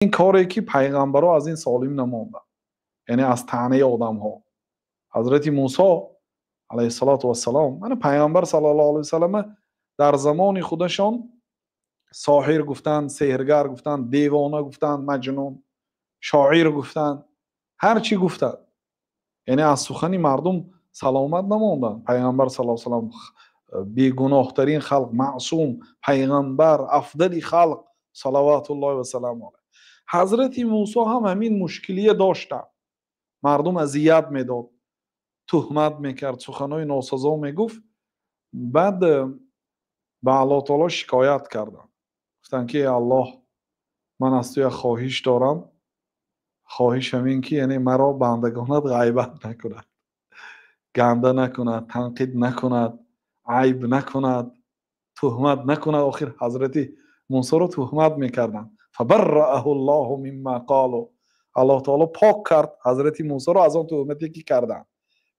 Ин коре ки пайғамбарҳо аз ин солим намонданд, яъне аз таънаи одамҳо. Ҳазрати Мусо алайҳиссалоту вассалом, мана пайғамбар саллаллоҳу алайҳи васаллам дар замони худашон соҳир гуфтанд, сеҳргар гуфтанд, девона гуфтанд, маҷнун, шоир гуфтанд, ҳар чӣ гуфтанд. Яъне аз сухани мардум саломат намонданд. Пайғамбар саллаллоҳу алайҳи васаллам бегуноҳтарин халқ, маъсум, пайғамбар, афдали халқ салаватуллоҳи васалому алайҳ. Ҳазрати Мусо ҳам ҳамин мушкилия доштанд. Мардум азият медод, туҳмат мекард, суханои носазо мегуфт. Баъд ба Аллоҳ таоло шикоят карданд. Гуфтанд ки эй Аллоҳ, ман аз ту як хоҳиш дорам. Хоҳиш ҳамин ки яъне маро бандагонат ғайбат накунад, ганда накунад, танқид накунад, айб накунад, туҳмат накунад. Охир ҳазрати Мусоро туҳмат мекарданд. Фабаррааху Аллоҳу мимма қолу. Аллоҳ таоло пок кард ҳазрати Мусоро аз он туҳмате ки карданд.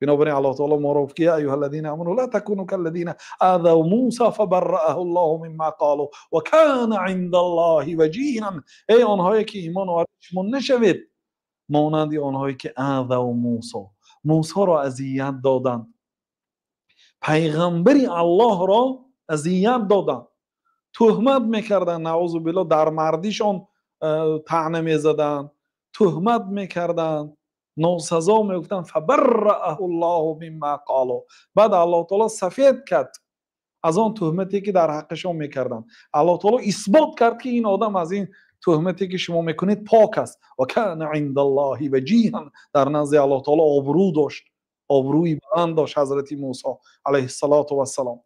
Бинобар ин Аллоҳ таоло моро гуфт ки я аюҳаллазина аману ла такуну каллазина азав Муса фабаррааху Аллоҳу мимма қолу ва кана индаллоҳи ваҷиҳан. Эй онҳое ки имон овардед, шумо нашавед монанди онҳое ки азав Мусо, Мусоро азият доданд, пайғамбари Аллоҳро азият доданд, туҳмат мекарданд, наузу биллоҳ, дар мардишон таъна мезаданд, туҳмат мекарданд, носазо мегуфтанд. Фабаррааху Аллоҳу мимма қолу. Баъд Аллоҳ таоло сафед кард аз он туҳмате ки дар ҳаққашон мекарданд. Аллоҳ таоло исбот кард ки ин одам аз ин туҳмате ки шумо мекунед пок аст. Ва кана индаллоҳи ваҷиҳан. Дар назди Аллоҳ таоло обрӯ дошт, обрӯи баланд дошт ҳазрати Мусо алайҳиссалоту вассалом.